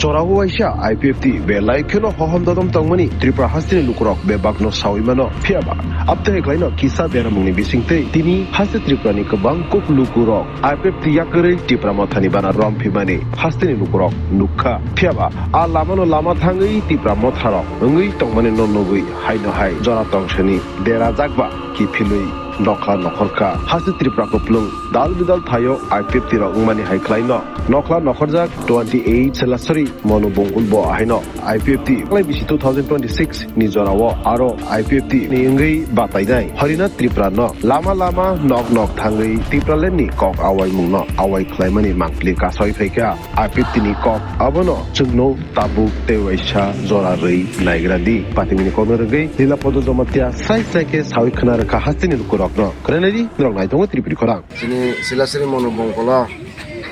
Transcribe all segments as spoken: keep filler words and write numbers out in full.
Jorao waisa I P F T belai kheno hohom dodom tongmani Tripura hasteni lukurok bebakno sawi mano. Phiyaba, abtwi hai khlaino kisa beramungni bisingtwi tini haste Tripurani kwbang kuk lukurok I P F T yakarwi Tipra Mothani bana romphimani hasteni lukurok nukha. Phiyaba, a lamano lama thangwi Tipra Motharok wngwi tongmani no nugwi haino hai jora tongsani derajakba kiphilwi nokhla nokhorkha. Haste Tripura kuplung dal bidal thaio I P F T rok wngmani hai khlaino nokhla nokhorjak twenty eight Selasari Monu Bongkul bo haino I P F T khlai bisi two thousand twenty-six ni jorao aro I P F T ni wngwi batainai Harinath Tripura no lama lama nok nok thangwi Tipraland ni kok awaimung no awai khlaimani mangpili kasawi phaikha. I P F T ni kok abono chwngno tabuk tei waisa jora rwi naigra di. Patimini kokno rwgwi Lila Podo Jamatia sai sai khe sawi khna rwkha hasteni lukurokno. Khwnanai di, norok nai tongo Tripuri khorang. Chini Silasri Monu Bongkolo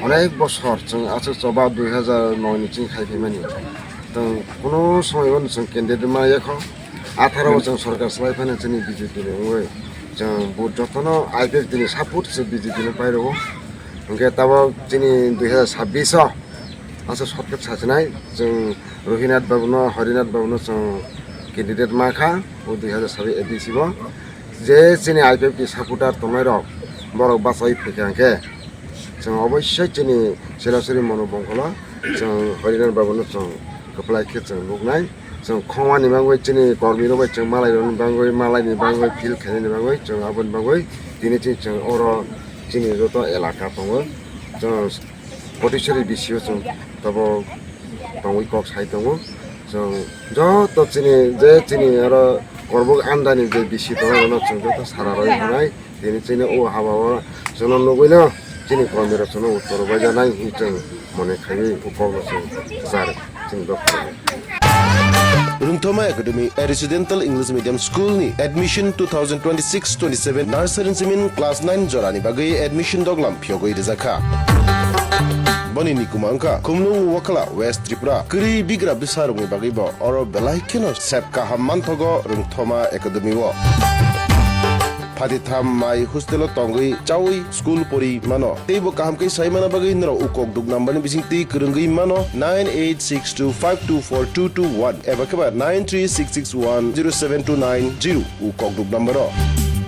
onek bosor chwng aswk choba dui hajar noi ni chini khai phaimani. Tong kuno somoi bono chwng candidate ma yakho. Atharo bo chwng sorkar slai phano chini B J P ni wngwi. Chwng vote jotono I P F T ni support se B J P no pairwo. Hwnkhe tabok chini dui hajar sabbish o aswk shortcut sachinai chwng Rohinath Babu no, Harinath Babu no chwng candidate ma kha o dui hajar sabbish A D C bo. Je chini I P F T supporter tongnai rok borok bachai phaikha hwnkhe chwng obossoi chini Silasri Monu Bongkolo chwng Harinath Babu no chwng kwplai khe chwng nuknai. Chwng khongmani bagwi chini kormi rok bai chwng malai rokni bagwi, malai ni bagwi, feel khainani bagwi chwng aboni bagwi tini chini chwng oro chini joto elaka tongo. Chwng Potisari B C o chwng tabok tongwi kok sai tongo. Chwng joto chini je chini oro Korbuk andani je B C tongo, bono chwng joto sara rwi hwnai. Tini chini o haba o chwngno nugwino chini kormi rok chwngno uttor bai janai hwnwi chwng mone khaiwi o kokno chwng kwchar chini dophani. Rwngthoma Academy, a residential English medium school ni admission two thousand twenty-six twenty-seven nursery simin class nine jorani bagwi admission doglam phiyogwi rijakha. Boni nikuma wngkha Khumlung Wakhala, West Tripura. Kwrwi bigra bwsarokni bagwi bo oro belai kheno sep kaham manthogo Rwngthoma Academy o. Phatitham mai hostel o tongwi chawi school pori mano. Teibo kaham khe sai mana bagwi norok ukok duk number ni bisingtwi kwrwngwi mano nine eight six two five two four two two one eba khe ba nine three six six one zero seven two nine zero ukok duk number o.